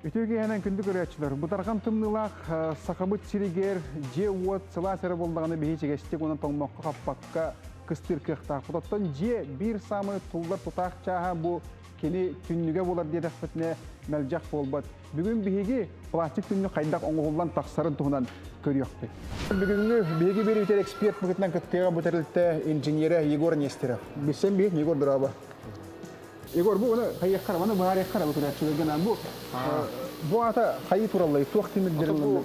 Үтүө киэһэнэн күндү көрөөччүлэр! Бытарҕан тымныылаах Сахабыт сиригэр дьиэ-уот сылаас эрэ буоллаҕына биһи ичигэстик уонна тоҥмокко-хаппакка кыстыыр кыахтаахпыт. Оттон дьиэ биир саамай туллар тутаах чааһа бу кини түннүгэ буолар диэтэхпитинэ мэлдьэх буолбат. Бүгүн биһиги пластик түннүк хайдах оҥоһуллан тахсарын туһунан көрүөхпүт. Бүгүҥҥү биһиги биэриибитигэр эксперт быһыытынан кыттыаҕа бу тэрилтэ инженерэ Егор Нестеров. Билсэн биһик Егор дорообо. Егор, бу оны хайыаххара, маны быһаарыаххара бу көрөөччүлэргэ наан бу бу аата хайыы тураллай, туох тимирдэрин Бу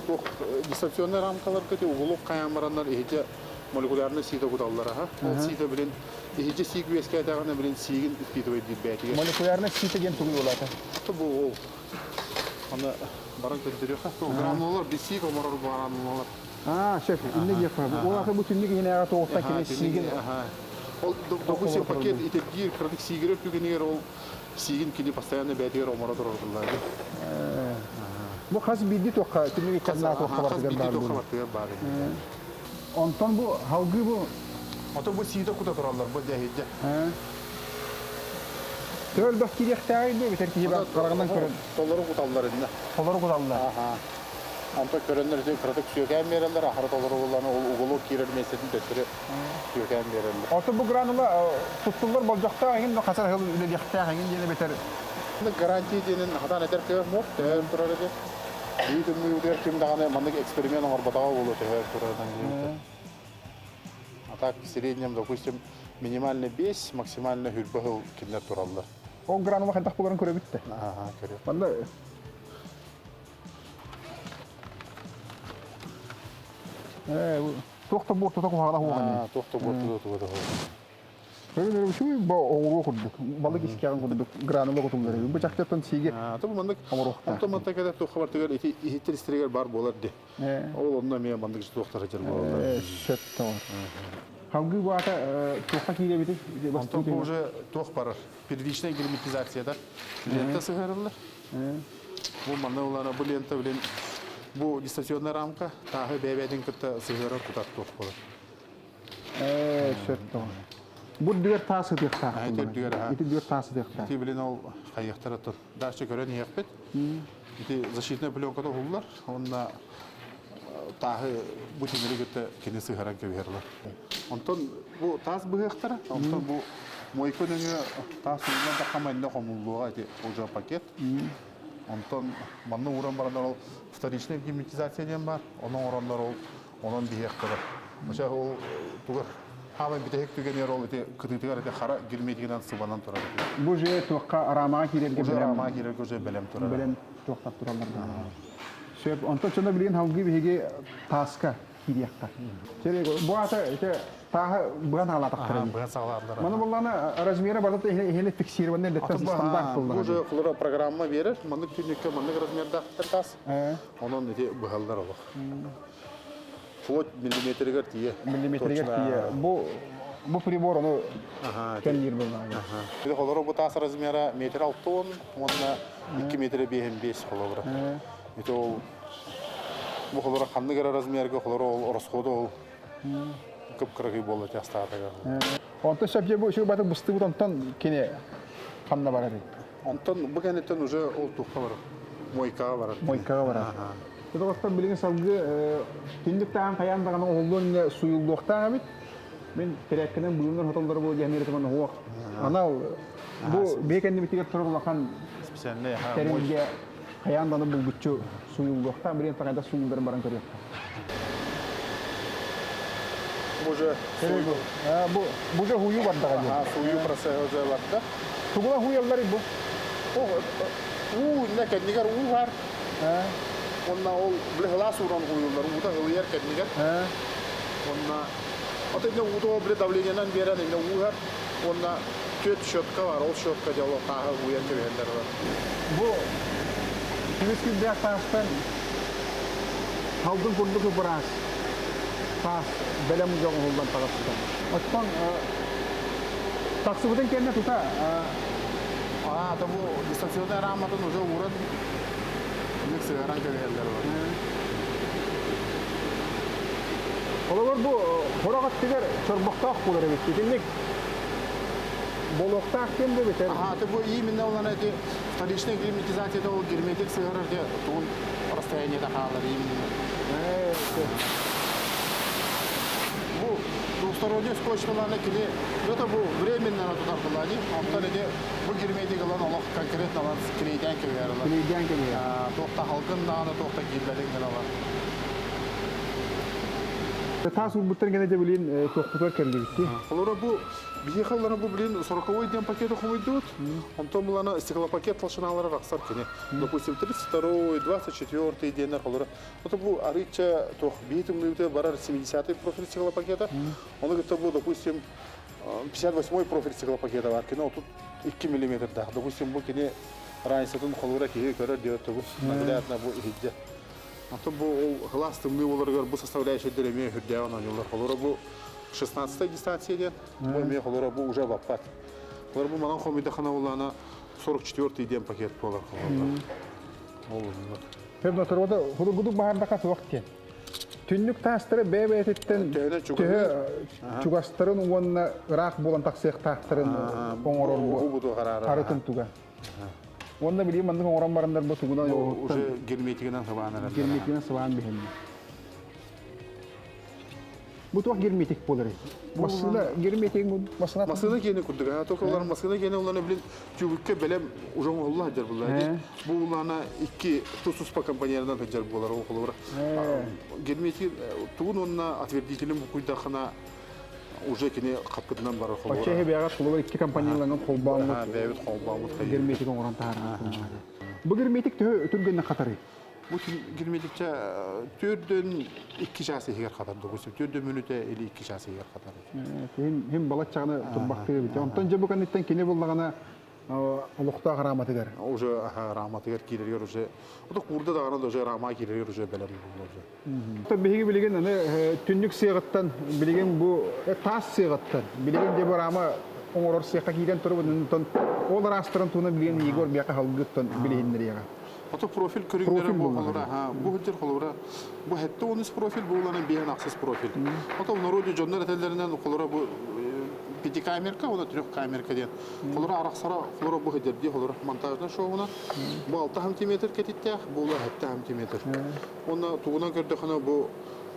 туох дистанционнай рамкаларга ти уголок хайаан бараннар иһитэ молекулярнай сиитэ куталлар аха. Ол сиитэ билин иһитэ сиик үөскээтэҕинэ билин сиигин впитывает диирбээтигэр. Молекулярнай сиитэ диэн тугуй буолаата? Бу ол аны баран көрдөрүөххэ. Гранулалар би сиик оморор гранулалар. Аа, сөп. Инне диэххэ. Ол аата бу түннүк иһинээҕи тоҕуттан кини сиигин Ол допустим пакет итиргиир кыратык сиигирэр түгэнигэр ол сиигин кини постоянно бэйэтигэр оморо турар буоллаҕа. Бу хас биирдии туохха түннүк иккэрдинээҕи туохха барытыгар баар Хас биирдии туохха барытыгар баар. Онтон бу халгыы бу Ото бу сиитэ кута тураллар бу дьэһидьэ. Төһө элбэх киириэхтээҕий дуо битэр киһи хараҕынан көрөн. Толору куталлар иннэ. Толору куталлар. Аха. Онтон көрөннөр ити кыратык сүөкээн биэрэллэр, аһара толору булланы ол уголок киирэр миэстэтин төттөрү сүөкээн биэрэллэр. Оттон бу гранула туттуллар болдьохтоох эҥин хасар сыл үлэлиэхтээх эҥин диэн эбэтэр Гарантия диэнин хатаан этэр кыах муох, төһө турар эти. Бии тымныыбытыгар ким даҕаны маннык эксперимент оҥорботоҕо буолуо төһө турарынан диэбиттэр. А так в среднем, допустим, минимально 5, максимально хүрбэ сыл кинилэр тураллар. Ол гранула хайдах буоларын көрөбүт да. Аха, көрүө. Манна туох да буортута куһаҕана хуоҕан. Туох да буортута туга да Көрүн үчүгэй бу оҕуруо курдук, балык искэҕин курдук гранула кутуллар. Бу чахчаттан сииги Ту маннык оҥоруохтаах. Онтон мантан кэлэр туохха бартыгар ити иһиттэр истэригэр бар буолар ди. Ол онно эмиэ маннык туохтара дьэр буолаллар. Сөп тоҕор. Халгыы бу аата туохха киирэбитий? Онтон бу уже туох барар. Первичная герметизацияда лента сыһарыллар. Бу манна улаана бу лента билин бу дистанционная рамка тааһы бэйбээтин кытта сыһыарар кутар туох болар. Сөп тоҕо. Бу дүөр таас ытыахтаах. Ити Ити дүөр таас ытыахтаах. Ити билин ол хайыахтара тур. Дальше көрөн иһиэхпит. Ити защитная пленката уһуллар. Онна тааһы бу тимири кытта кини сыһаран кэбиһерлар. Онтон бу таас быһыахтара, онтон бу мойка нөҥүө таас ууран тахха манна хомуллуоҕа ити уже пакет. Онтон манна ууран бараннар ол вторичная герметизация диэн баар, ону оҥороннор ол онон биһиэхтэрэ. Оча ол тугар хаамай бүтэһик түгэнигэр ол ити кытыытыгар ити хара герметигинэн сыбанан турар. Бу же туохха рамаҕа киирэргэ Уже рамаҕа киирэргэ уже бэлэм турар. Бэлэм туохтар тураллар. Сөп. Онтон чона билигин халгыы биһиги тааска киириэххэ. Бу аата ити тааһы быһан хаалаатахтара. Быһан саҕалаатылар. Маны буллаана размера барыта иһини фиксированный леттен стандарт буллаҕа. Бу же холоро программа берер. Маннык түннүккэ маннык размердаахтар таас. Онон ити быһаллар олох. Вплоть миллиметригэр тиийэ. Миллиметригэр тиийэ. Бу бу прибор ону кэмниир буллаҕа. Ити холоро бу таас размера метр 6 уонна 2 метр 5 холобура. Ити ол бу холоро ханнык эрэ размерга холоро ол ороскуота ол кып-кыракый буолла тастаатыгар. Онтон сөп бу үчүгэй баты быстыбыт онтон кини ханна барар? Онтон бу кэнниттэн уже ол туохха барар? Мойкаҕа барар. Мойкаҕа барар. Тоҕоттон билигин салгыы түннүк таһан хайаан даҕаны оһоллуон суйуллуохтаах эбит. Мин тирээккэнэн быылынан хотоллоро буолуо диэн этим оһуох. Анал бу бие кэннибитигэр турар улахан специальный тэрилгэ хайаан даҕаны булгуччу суйуллуохтаах, билигин хайдах суйулларын баран көрүөххэ. Бу же бу бу же хую бардаҕа диэн. Сууйуу процесса уже барда. Тугуна хуйаллар бу? Уу инне кэннигэр уу бар. Онна ол били хылаас ууран хуйуллар, уута ылыйар кэннигэр. Онна ото инне уута били давлениенан биэрэн инне уу иһэр. Онна түөрт щетка бар, ол щетка дьоло тааһы уйан кэбиһэллэр бар. Бу тимис кирдээх таастан халдын курдук быраас таас бэлэм дьоҕуһуллан таҕыста. Оттон тахсыбытын кэннэ тута А, то бу дистанционнай раматын уже ууран инник сыһаран кэбиһэллэр бар. Холобур бу хорох өттүгэр чорбохтоох буолар эбит. Итинник Болуохтаах ким бу битэр? Аха, бу именно улана эти. Вторичная герметизация ол герметик сыһарар де тугун расстояниета хаалар именно. Бу двусторонний скотч-лана кини это бу временно тутардылани, онтон эти бу герметик ылан олох конкретно ылан клейден кэбиһэр. Клейден кэбиһэр. Туохта халгын даҕаны туохта киирбэтин гыналар. Таас урбуттан гэнэ дьэ билин туохпутугар кэллибит. Холоро бу биһиэхэ олоро бу билин сороковой диэн пакеты хомуйдубут. Онтон булана стеклопакет толщиналара тахсар кини. Допустим, 32 24 диэннэр холоро. Это бу арыыча туох биһи тымныыбыта барар 70-й профиль стеклопакета. Ону кытта бу, допустим, 58-й профиль стеклопакета бар. Кини 32 миллиметрдаах. Допустим, бу кини разницатын холура киһи көрөр диэт бу наглядно бу иһидде. Антон бу ол хылаас тымныы боларыгар бу составляющайдар эмиэ үрдээҕин оонньуулар. Холура бу 16 дистанция диэн, бу эмиэ холура бу уже баппат. Холура бу манан хомуйдахына улаана 44 диэн пакет буолар холура. Ол оннук. Певноторода хургудук баһардака суох диэн. Түннүк таастара бэйэ-бэйэтиттэн төһө чугастарын уонна ыраах буолан тахсыахтаахтарын оҥорор бу арытын туга. Уонна билигин маннык оҥорон бараннар бу тугунан уже герметигинэн сыбаан эрэр. Герметигинэн сыбаан биһэллэр. Бу туох герметик буоларый? Массыына герметик массыына Массыына киэнэ курдук. А только олар массыына киэнэ улана билин тюбикке бэлэм уже оҥоһулла сылдьар булла. Бу улана икки тус-туспа компонерынан сылдьар буолар ол холобура. Герметик тугун уонна отвердителин букуйдахына уже кини хаппытынан барар холобура. Оччо эһи холобура икки компанияларынан холбооммут. Бэйэбит холбооммут. Герметик оҥорон таһаарар. Бу герметик төһө түргэнник хатарый? Бу герметикчэ төрдөн 2 час иһигэр хатар, допустим, төрдөн мүнүүтэ или 2 час иһигэр хатар. Хим хим балаччаҕына турбахтыы эбит. Онтон дьэ бу кэнниттэн кини буллаҕына олохтоох раматыгар. Уже раматыгар киирэригэр уже ото куурда даҕаны уже рама киирэригэр уже бэлэм буолла уже. Биһиги билигин аны түннүк сыаҕыттан билигин бу таас сыаҕыттан билигин дьэ бу рама оҥорор сыахха киирэн турабыт онтон ол араастарын туһунан билигин Егор биэхэ халгыттан билиһиннэриэҕэ. Ото профиль көрүҥнэрэ бу холура, бу сылдьар холура, бу хетте онус профиль, бу уланан биһэн ахсыс профиль. Ото народу дьоннор этэллэринэн холура бу пятикамерка, уона трехкамерка диэн. Холура арахсара холура бу сылдьар дии холура монтажный шоуна. Бу 6 сантиметр кэтиттээх, бу ула 7 сантиметр. Онно тугунан көрдөхөнө бу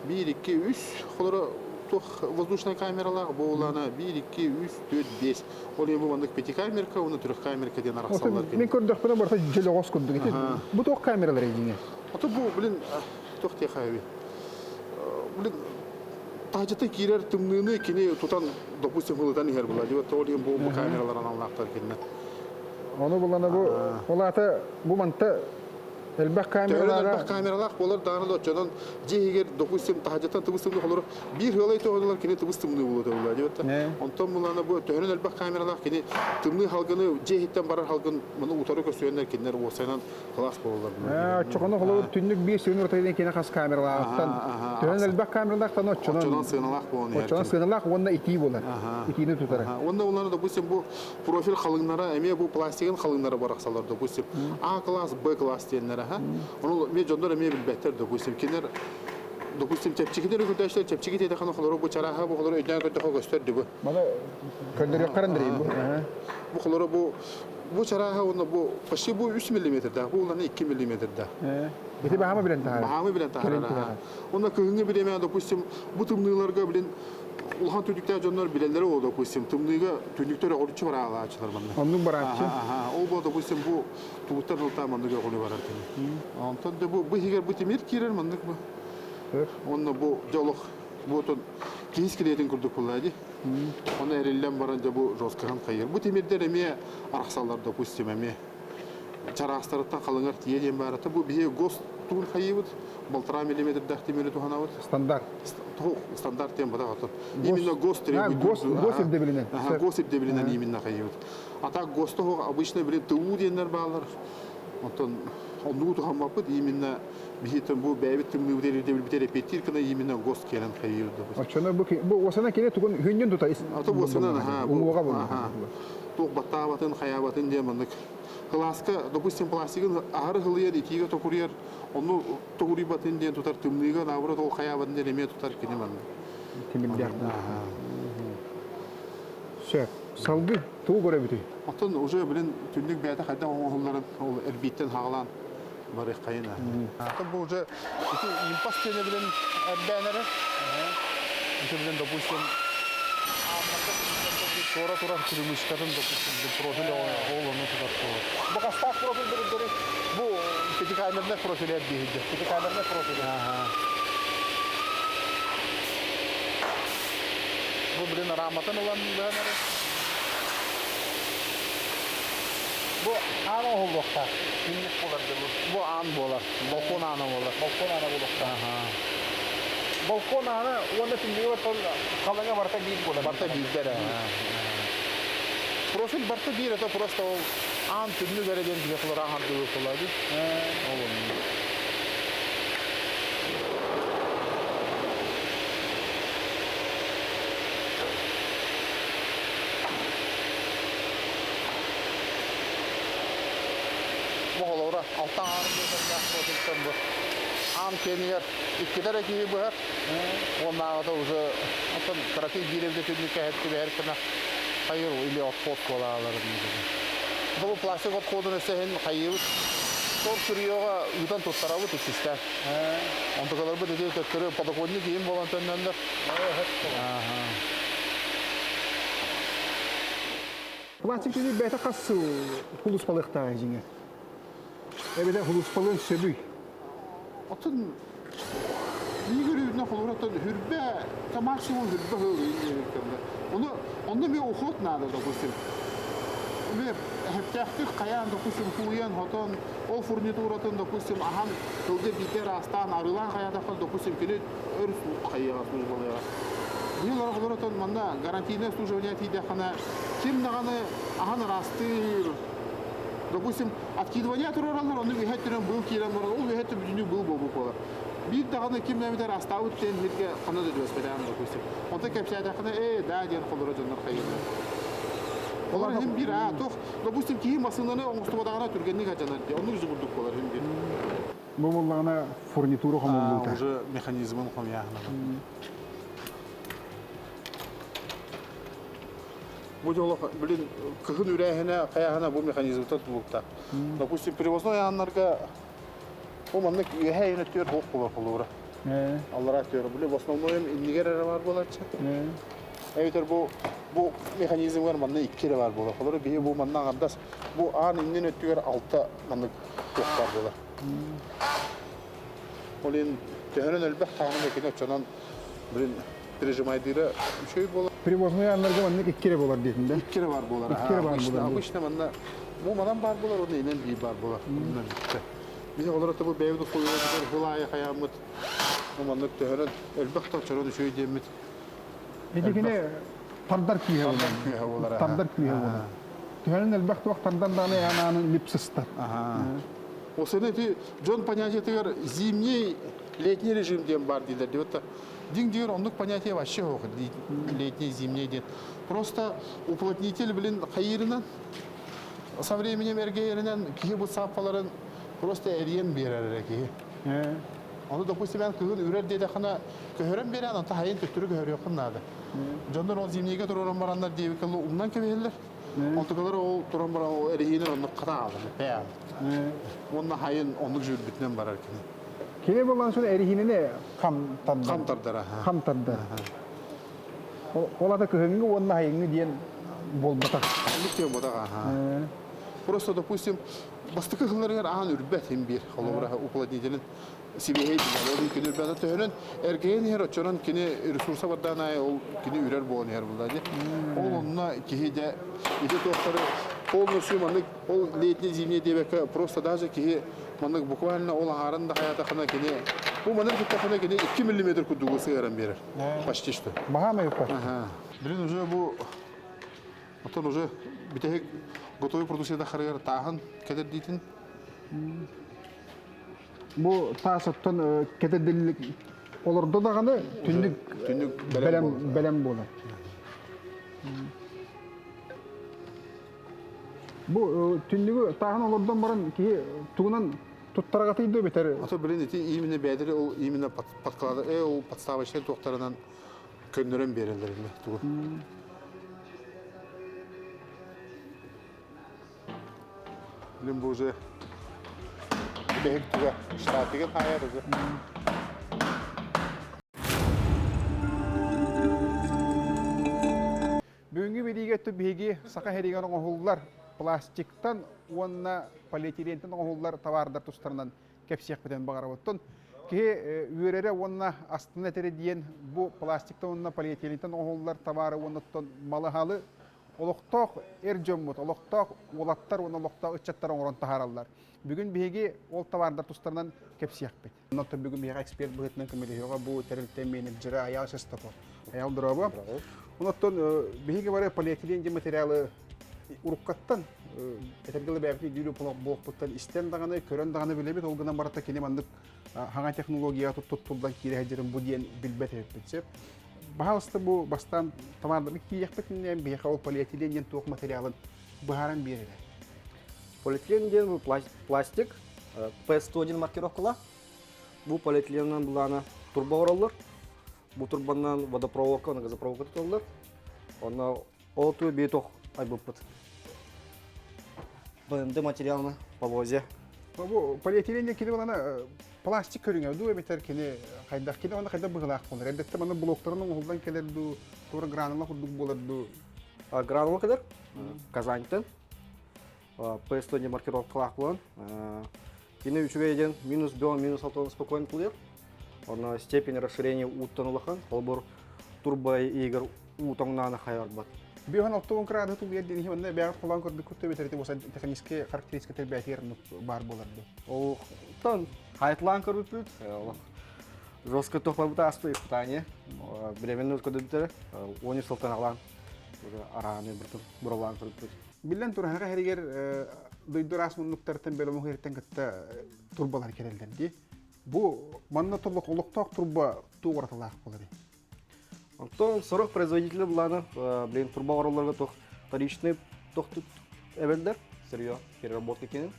1, 2, 3 холура туох воздушная камералаах, бу улана 1, 2, 3, 4, 5. Ол иһин бу маннык пятикамерка уонна трехкамерка диэн арахсаллар. Мин көрдөхпүнэ барыта дьөлөҕөс курдук. Ити бу туох камералар дьиҥэ? Ото бу, блин, туох диэхэ Блин, таһдьата киирэр тымныыны кини тутан, допустим, хылытан иһэр була. Дибет ол иһин бу камералар аналлаахтар кинне. Ону булана бу ол аата бу манта элбэх камералаах элбэх камералаах буолар даҕаны да оччонон дьиэ иһигэр, допустим, таһдьаттан тыбыс тымныы холоро биир ыалай тоһодулар кини тыбыс тымныы буолуо буолла диэбэттэ. Онтон булана бу төһөнөн элбэх камералаах кини тымныы халгыны дьиэ иһиттэн барар халгын муну утары көсүөннэр кинилэр уопсайынан кылаас буолаллар. Оччоҕоно холобур түннүк биир сүрүн ортотунан кини хас камералааҕыттан төһөнөн элбэх камералаахтан оччонон оччонон сыаналаах буолан оччонон сыаналаах уонна итии буолар. Итиини тутара. Уонна улары, допустим, бу профиль халыҥнара эмиэ бу пластигын халыҥнара барахсалар, допустим, А класс, Б класс диэннэр аха. Ону эмиэ дьоннор эмиэ билбэттэр, допустим, кинилэр допустим, чэпчэкитин өрүкүтээчтэр чэпчэки тиэтэххинэ холоро бу чарааһа бу холоро өйдөөн көрдөхө көстөр ди бу. Маны көрдөрүөххэ Андрей бу. Бу холоро бу чарааһа уонна бу почти бу 3 миллиметрдаах, бу улана 2 миллиметрдаах. Ити баһаамы билэн таһаарар. Баһаамы билэн таһаарар. Онно кыһыҥҥы бириэмэ, допустим, бу тымныыларга билин улахан түннүктээх дьоннор билэллэрэ ол, допустим, тымныыга түннүктэр өҕүрүччү бараалааччылар манна. Оннук барааччы. Ол бу, допустим, бу тугуттан ылтаа маннык өҕүлү барар кини. Онтон да бу иһигэр бу тимир киирэр маннык бу. Онно бу дьолох бу отон киһи скелетин курдук буолла ди. Оны эриллэн баран дьэ бу жесткахан хайыр. Бу тимирдер эмиэ арахсаллар, допустим, эмиэ чараастарыттан халыҥар тиийэ диэн баарата. Бу биһи ГОСТ тугун хайыбыт, 1,5 миллиметрдаах тимири туһанабыт. Стандарт. Стандарт диэн бата отон. Именно ГОСТ требует. ГОСТ, ГОСТ ирдэбилинэн. ГОСТ ирдэбилинэн именно хайыбыт. А так ГОСТ обычно билин ТУ диэннэр баалар. Онтон оннугу туһаммаппыт именно биһитен бу бэйбит тымныыбыт ирдэбилбит репетир кына именно ГОСТ кэлэн хайыыр. Оччоно бу бу осана кини тугун хүннүн тута Ато бу осанан уҥуоҕа буолла. Туох баттаабатын, хаябатын диэн маннык кылааска, допустим, пластигын аһары хылыйар, итиигэ токуруйар, ону тоҕуруйбатын диэн тутар, тымныыга наоборот ол хайаабатын диэн эмиэ тутар кини маннык. Тимирдээх. Сөп. Салгы тугу көрөбүтүй? Оттон уже билин түннүк бэйэтэ хайдах оҥоһулларын ол эрбииттэн хаҕалаан барыаххайын. Оттон бу уже ити импас диэни билин эрдээн эрэр. Ити билин, допустим, туора турар күлүмүскатын, допустим, профиль ол ону тутар. Бу хастаах профиль берилдери? Бу пятикамерный профиль эрдиһидде. Пятикамерный профиль. Бу билин раматын ылан быһан эрэ. Бу аан оһоллуохтаах. Түннүк буолар бу. Бу аан буолар. Балкон аана буолар. Балкон аана буолуохтаах. Балкон аана уонна түннүгү оттон халыҥа барыта биир буолар. Барыта биирдэр. Профиль барыта биир, это просто ол аан түннүк эрэ диэн бигэ кылар аан ардыы кылады. Ол онно. Бу холобура алта аҥаар метрдээх профильтан бу аан киэнигэр иккитэ эрэ киһи быһар. Уоннааҕыта уже оттон кыракый биир эбитэ түннүккэ түбэһэр гына хайыр или отход буолааларын. Бу пластик отходун өссө иһин хайыыбыт. Тор сырьеҕа ыытан туттарабыт иккистээн. Онтукаларбыт ити төттөрү подоконник иһин буолан төннөннөр. Пластик түннүк бэйэтэ хас сыл хулуспалыахтааҕый дьиҥэ? Эбэтэр хулуспалыан сөбүй? Оттон биир үрүүнэ холобура хүрбэ, максимум хүрбэ сыл диэбиккэ. Ону онно эмиэ уход надо, допустим. Эмиэ эһэптээхтик хайаан, допустим, хууйан, хотон, ол фурнитуратын, допустим, ахан тылга биирдэ ыраастаан, арыылаан хайаатахха, допустим, кини өр хайыаҕа службалыаҕа. Биһи олоротон манна гарантийное обслуживание тиийдэххинэ, ким даҕаны ахан ыраастыыр, допустим, откидывание турараллар, онну үһэ өттүнэн быыл киирэн баран, ол үһэ өттү бүтүннүү быыл буолбут буолар. Биир даҕаны ким эмит ыраастаабыт диэн сиргэ ханна да түбэспэтэҕим, допустим. Онтон кэпсээтэххинэ, ээ, да диэн холоро дьоннор хайыыллар. Олор иһин биир аа, туох, допустим, киһи массыынаны оҥостубатаҕына түргэнник алдьанар дии, оннук курдук буолар иһин биир. Бу буоллаҕына фурнитура хомуллуута. Уже механизмын хомуйааһына. Бу дьолох, блин, кыһын үрээһинэ, хайааһына бу механизмтан тутулуктаах. Допустим, привозной ааннарга бу маннык үөһээ иһин өттүгэр туох буолар холобура. Аллараа өттүгэр, били, в основном иннигэр эрэ баар буолааччы. Эбэтэр бу бу механизмгар манна икки эрэ баар буолар. Холобура, биһи бу манна аҥардас бу аан иннин өттүгэр алта маннык туох баар буолар. Ол иһин төһөнөн элбэх таһынан экини оччонон блин прижимайдыыра үчүгэй буолар. Привозной ааннарга маннык икки эрэ буолар диэтин да? Икки эрэ баар буолар. Икки эрэ баар буолар. Обычно манна бу манан баар буолар, уонна инэн биир баар буолар. Онно бүттэ. Биһи олор бу бэйэбит условиябытыгар хыл аайы хайааммыт бу маннык төһөнөн элбэх да оччонон үчүгэй диэммит. Итикини тардар күүһэ буолар. Тардар күүһэ буолар. Төһөнөн элбэх туох тардар даҕаны анаанын лип сыстар. Осыны ити дьон понятиетыгар зимний, летний режим диэн бар дииллэр диэбит Дин диир оннук понятие вообще суох летний, зимний диэн. Просто уплотнитель блин хайырынан со временем эргейеринэн киһи бу сааппаларын просто эрийэн биэрэр эрэ киһи. Ону, допустим, эн кыһын үрэр диэтэххинэ көһөрөн биэрэн, онто хайын төттөрү көһөрүөххүн наада. Дьоннор ол зимнийгэ туруоран бараннар диэбиккэ умнан кэбиһэллэр. Онтукалар ол туран баран ол эриһиинэн оннук хата аалар. Уонна хайын оннук жүрбүтүнэн барар кини. Кини буолан сон эриһиинини хам тардар. Хам тардар. Хам тардар. Ол ата кыһыҥҥы уонна хайыҥҥы диэн буолбатах. Оннук диэн буолбатах, аха. Просто, допустим, бастакы сылларыгар аан үрбэт иһин биир холобура уплотнителин сибиэһэй билэр. Ол кини үрбэтэ төһөнөн эргэйэн иһэр оччонон кини ресурса бардаан аайы ол кини үрэр буолан иһэр булла дии. Ол онно киһи дьэ ити туохтары полностью маннык ол летний зимний диэбэккэ просто даже киһи маннык буквально ол аҥаарын да хайаатахына кини бу маннык туттахына кини 2 миллиметр курдугу сыһыаран биэрэр. Почти что. Баһаам айыппат. Блин, уже бу Оттон уже бүтэһик готовый продукцияда харыгар тааһын кэтэрдиитин. Бу таас оттон кэтэрдиллик олордо даҕаны түннүк түннүк бэлэм бэлэм буолар. Бу түннүгү тааһын олордон баран киһи тугунан туттарагатый битер. Ото блин ити именно бэдери ол именно подклада ол подставочный туохтарынан көннөрөн биэрэллэр тугу. Билин бу уже бүтэһик туга штатыгын хаайар уже. Бүгүҥҥү бириигэ өттө биһиги Саха сиригэр оҥоһуллар пластиктан уонна полиэтилентэн оҥоһуллар табаардар тустарынан кэпсиэхпитин баҕарабыттан. Киһи үөрэрэ уонна астына этэрэ диэн бу пластиктан уонна полиэтилентэн оҥоһуллар табаары уонна малыһалы олохтоох эр дьоммут, олохтоох уолаттар уонна олохтоох ыччаттар оҥорон таһаараллар. Бүгүн биһиги ол табаардар тустарынан кэпсиэхпит. Онон бүгүн биһиэхэ эксперт быһыытынан көмөлөһүөҕэ бу тэрилтэ менеджерэ Айаал Шестаков. Айаал дорообо. Онон биһиги бары полиэтилен диэн материалы уруккаттан этэргэ дылы бэйэбитин дүүрү буолуохпуттан истэн даҕаны, көрөн даҕаны билэбит. Ол гынан барыта кини маннык хаҥа технологияҕа туттуллан киирэ сылдьарын бу диэн билбэт эбиппит сөп. Баһаалыста бу бастаан товардарга киириэхпит иннинэ биһиэхэ ол полиэтилен диэн туох материалын быһааран биэрэрэ. Полиэтилен диэн бу пластик, P101 маркировкалаах. Бу полиэтиленынан былаана турба оҥороллор. Бу турбанан водопроводка, газопроводка туталлар. Онно ол туу биток айбыппыт. БМД материалына полозья. Бу полиэтилен диэн кини булана пластик көрүҥэ дуу эбэтэр кини хайдах кини онно хайдах быһыылаах буолар? Эрдэттэн манна блоктарын оҥоһуллан кэлэр дуу, туора гранула курдук буолар дуу? Гранула кэлэр Казаньтан. P101 маркировкалаах буолан. Кини үчүгэй диэн минус 2, минус 6 спокойно тулуйар. Онно степень расширения ууттан улахан. Холобур, турба иһигэр уу тоҥнаана хайарбат. 560 градус тулуйар диэн иһин онно бэйэҕит холоон көрбүккүт эбэтэр ити болса техническэй характеристика бэйэтигэр баар буолар дуу? Ол тон хайтлаан көрбүппүт. Жестко тохпабыт ааспыт испытание. Временно көрдөбүттэрэ. 13 сылтан аҕалаан уже арааны буралаан көрбүппүт. Биллэн турар, саха сиригэр дойду араас муннуктартан бэлэмҥэ иһиттэн кытта турбалар кэлэллэр дии. Бу манна толлох олохтоох турба туох уратылаах буоларый? Оттон сорох производители былаана, блин, турба оҥороллорго туох вторичный тохтут эбэллэр, сырье переработка кенин.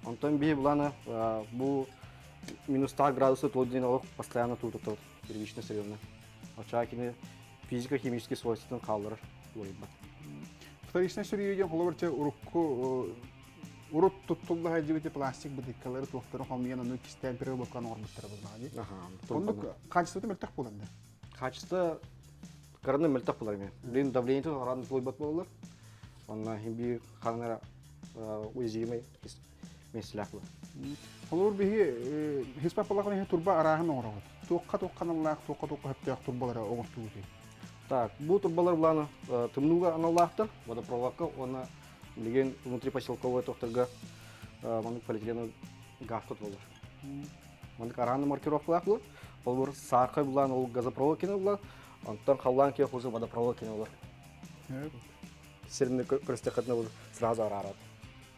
Онтон биһи былаана бу минус 100 градуса тол диэн олох постоянно туутутар первичный сырьёны. Очаа кини физико-химический свойствотын хаалларар уларыйбат. Вторичный сырье диэн холобур урукку урут туттулла сылдьыбыт пластик бытыыккалары туохтары хомуйан ону кистээн переработканы оҥорбуттара буоллаҕа дии. Оннук качествота мөлтөх буолан да. Качество кыраны мөлтөх буолар эмиэ. Блин, давлениетин араан тулуйбат буолаллар. Онно биир ханара уязвимый миэстэлээх буолар. Холобур биһиги хиспап буоллаҕына турба арааһын оҥоробут. Туохха туохха аналлаах, туохха туохха сөптөөх турбалары оҥортуубутуй? Так, бу турбалар былааны тымнууга аналлаахтар, водопроводка уонна билигин внутрипоселковай тохторго маннык полиэтиленовый газка туолар. Маннык арааны маркировкалаах буолар. Холобур, саархай булаан ол газопровод кини була, онтон халлаан киэх уже водопровод кини буолар. Сирини көрүстэххитинэ сразу араарат.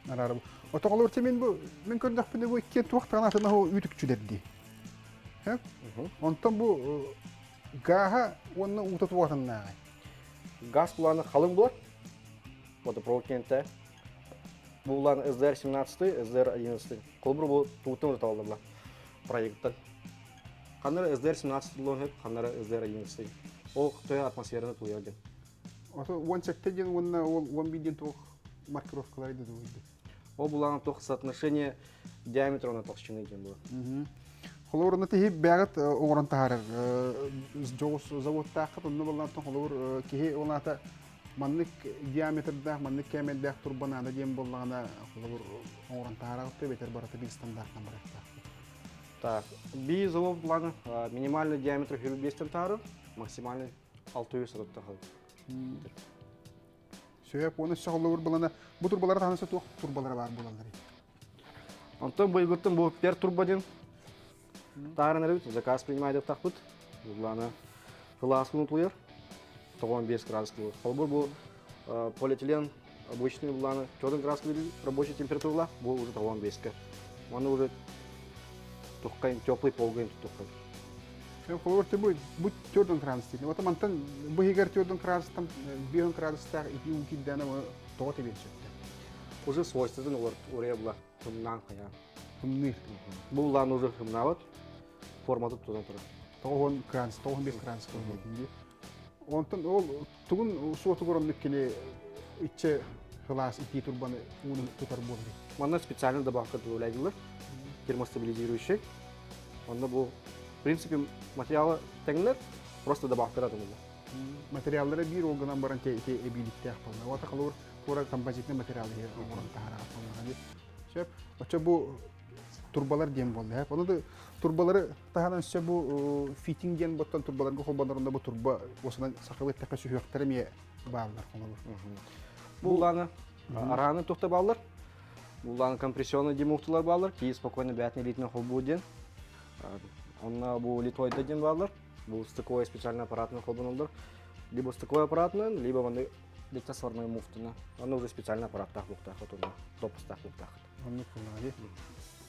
Араарабын. Отоҕолор мин бу мин көрдөхпүнэ бу иккиэн туох таҥаатын аһу үүтүкчүлэр дии. Онтон бу гааһа уонна уута туохатыннааҕай? Газ планы халыҥ буолар. Водопровод кентэ. Бу улаан СДР-17, СДР-11. Холобур бу туутун ырыталлар проекттан. Ханнара СДР-17 булуон сөп, ханнара СДР-11. Ол төһө атмосфераны тулуйар диэн. Ото 17 диэн уонна ол 11 диэн туох маркировкалары да дугуйду. Ол булаан туох соотношение диаметра на толщины диэн буолар. Холобур, онно тиһи бэҕит оҥорон таһаарар дьоҕус заводтааххыт, онно боллаантан холобур киһи ол аата маннык диаметрдаах, маннык кээмэйдээх турба наада диэн буоллаҕына, холобур, оҥорон таһаараҕыт эбэтэр барыта биир стандартынан барыахтаах. Так, би завод планы минимальный диаметр 25 таһаарар, максимальный 600 тахал. Сөп, уонна өссө холобур булана, бу турбалара таһынан туох турбалара баар буолаллар? Онтон быйылгыттан бу пер турба диэн Тааран эрэбит, заказ принимайдыктахпыт. Буллаана кылааскын утуйар, 95 градус кылы. Холобур бу полиэтилен обычный буллаана 4 градус рабочая температура бу уже 95-ке. Оны уже тухкайын, теплый полгайын туттухкайын. Холобур, бу бу 4 градус дейт. Вот мантан бу иһигэр 4 градустан 5 градустаах ити уу киирдээнэ тоҕо тебиэн сөптө. Уже свойствотын олор урая була тымнаан хайаан. Тымныы. Бу улаан уже хымнаабат форматы тутан турар. 90 градус, 95 градус кылгын. Онтон ол тугун суотугар оннук кини ичче Сылаас итии турбаны ууну тутар буолар. Манна специально добавка добавляйдылар, термостабилизирующий. Онно бу, в принципе, материалы тэҥнэр, просто добавкада тумулла. Материаллара биир ол гынан баран ити эбииликтээх буолла. Ота холобур туора композитный материал оҥорон таһаарар буоллаҕа. Сөп. Оччо бу турбалар диэн буолла. Ону да турбалары таһынан өссө бу фитинг диэн боттон турбаларга холбонорунда бу турба осынан сахалыы эттэххэ сүһүөхтэрэ эмиэ бааллар холобур. Бу улааны арааны тухта бааллар. Бу улааны компрессионный демухтулар бааллар. Кии спокойно бээтин илиитинэн холбуу диэн. Онно бу литойда диэн бааллар. Бу стыковой специальный аппаратынан холбонуллар. Либо стыковой аппаратынан, либо манны литя сварной муфтuna. Онно уже специальный аппараттаах буктаах отунна, допустаах буктаах. Оннук буоллаҕа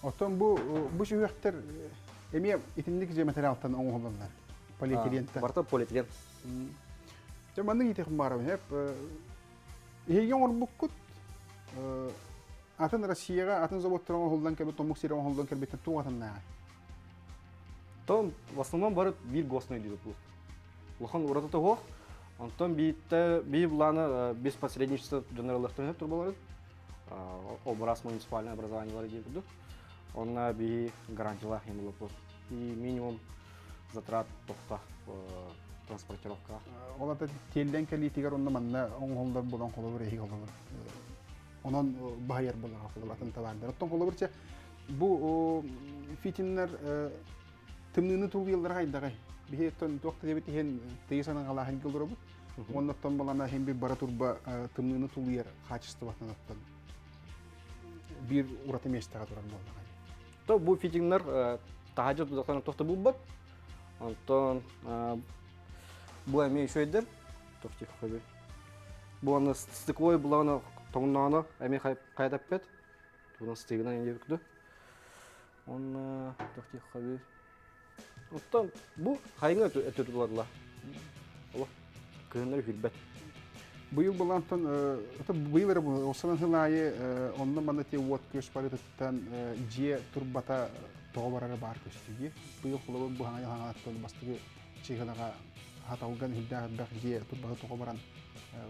Оттон бу бу сүһүөхтэр эмиэ итинник же материалтан оҥоһуллаллар. Полиэтилентэн. Барыта полиэтилен. Дьэ маннык иитиэх баарабын эп эһиги оҥорбуккут атын Россияҕа атын заводтар оҥоһуллан кэлбит омук сирэ оҥоһуллан кэлбиттэн туох атыннааҕый? Том в основном бары биир госной диэбит бу. Улахан уратыта суох. Онтон бииртэ биир былааны без посредничества дьоннор турбаларын образ муниципальное образованиелары диэн курдук. Онно биһи гарантиялаах хемолоппут. И минимум затрат тохта транспортировка. Ол ата тиэллэн кэлиитигэр онно манна оҥоһуллар буолан холобур эһиги холобур онон баһыйар буоллаҕа холобур атын табаардар. Оттон холобур чэ бу фитиннэр тымныыны тулуйаллара хайдаҕай? Биһи оттон туох да диэбит иһин тыйыс анагалааһын олоробут. Уонна оттон балана иһин бир бара турба тымныыны тулуйар хаачыстыбатын оттон биир ураты миэстэҕэ турар буоллаҕа. То бу фитингнар таһаадьа тудахтан тохто булбат. Онтон бу эмиэ үчүгэйдэр. Тохтих Бу аны стыковой булаҕына тоҥноҕуна эмиэ хайатаппет. Тугунан стыгынан эмиэ күдү. Онно тохтих Оттон бу хайыҥа өтө тутуларла. Олох кыһыннары хүрбэт. Быйыл булантан быйыл эрэ осанан сыл аайы онно манна те уот көс барытыттан дьиэ турбата тоҕо барара баар көстүү. Быйыл холобур бу хаҥа хаҥалаттан бастакы чыһылаҕа хаталган үрдээх элбэх дьиэ турбата тоҕо баран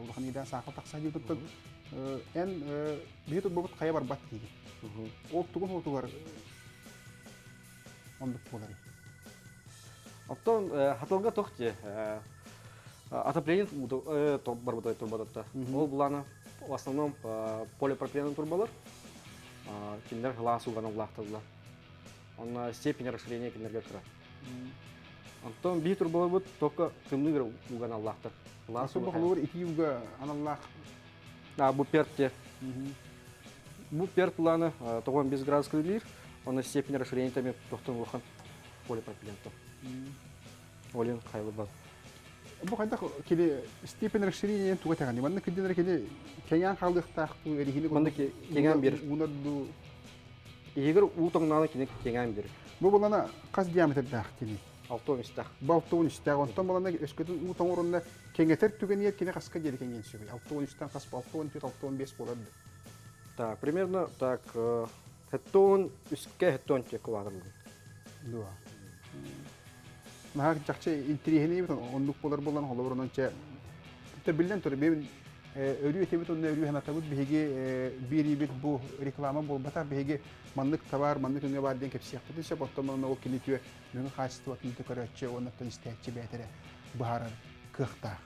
улахан идээн саахал тахса диэбиттэн эн биһи турбабыт хайа барбат диигин. Ол тугун уотугар оннук буоларый? Оттон хатылга тох дии отопление барбыта турбататта. Ол булаана в основном полипропилен турбалар. Кинилэр сылаас ууганан улаахталлар. Онно степень расширения кинилэргэ кыра. Онтон биир турбаларбыт только тымныы ууган аллаахтар. Сылаас ууга итии ууга аналлаах. А, бу перт Бу перт планы 95 градус көлүлүүр, онно степень расширения тами тохтон улахан полипропилентон. Олин хайлыбат. Бу хайдах кини степень расширения туга тэҕини? Манна кырдьынар кини кэҥээн хаалыахтаах дуу, эрихини Манна кэҥээн биэр. Уунар дуу. Иһигэр уу тоҥнаана кини кэҥээн биэр. Бу булана хас диаметрдаах кини? 63-тээх. 63-тээх. Онтон балана өскөтүн уу тоҥорунна кэҥэтэр түгэниэр кини хаска диэри кэҥиэн сөбүй? 63-тэн хас 64, 65 буолар да. Так, примерно так, хеттон үскэ хеттон те кылаатырылгын. Дуо. Наһаа чахчы интириэһинэй эбит оннук буолар буолан холобур онон чэ биллэн турар бэйэбин өрүү этэбит уонна өрүү санатабыт биһиги биэриибит бу реклама буолбатах биһиги маннык товар маннык өҥө баар диэн кэпсиэхпитин сөп оттон онно ол кини үтүө мөҥү хаачыстыбатын көрөөччү уонна истээччи бэйэтэ эрэ быһаарар кыахтаах.